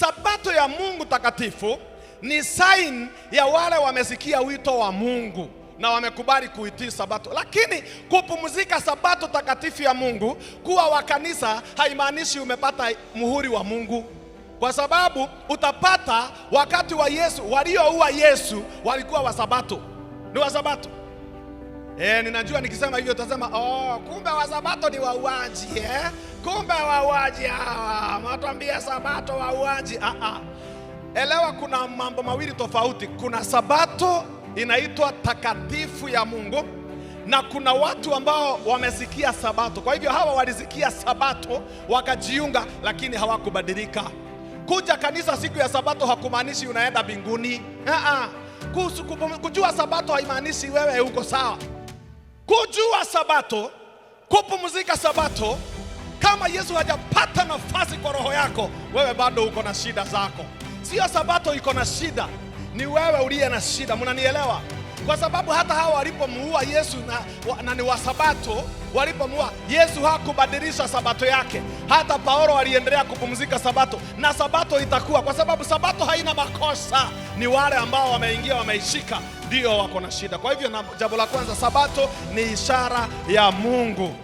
Sabato ya Mungu takatifu ni sign ya wale wamesikia wito wa Mungu na wamekubali kuitii sabato. Lakini kupumzika sabato takatifu ya Mungu, kuwa wa kanisa, haimaanishi umepata muhuri wa Mungu, kwa sababu utapata wakati wa Yesu, walioua Yesu walikuwa wa sabato, ni wa sabato. Ninajua nikisema hivyo utasema, oh, kumbe wa sabato ni wauaji, eh? Kumbe wauaji hawa mnatuambia sabato wauaji. Ah, ah. Elewa kuna mambo mawili tofauti. Kuna sabato inaitwa takatifu ya Mungu na kuna watu ambao wamesikia sabato. Kwa hivyo hawa walisikia sabato wakajiunga, lakini hawakubadilika. Kuja kanisa siku ya sabato hakumaanishi unaenda mbinguni. Ah, ah. Kujua sabato haimaanishi wewe uko sawa. Kujua sabato, kupumzika sabato, kama Yesu hajapata nafasi kwa roho yako, wewe bado uko na shida zako. Sio sabato iko na shida, ni wewe uliye na shida. Mnanielewa? Kwa sababu hata hawa walipomuua Yesu na ni wa sabato, walipomuua Yesu hakubadilisha sabato yake. Hata Paulo aliendelea kupumzika sabato, na sabato itakuwa, kwa sababu sabato haina makosa. Ni wale ambao wameingia wameishika ndio wako na shida. Kwa hivyo, na jambo la kwanza, sabato ni ishara ya Mungu.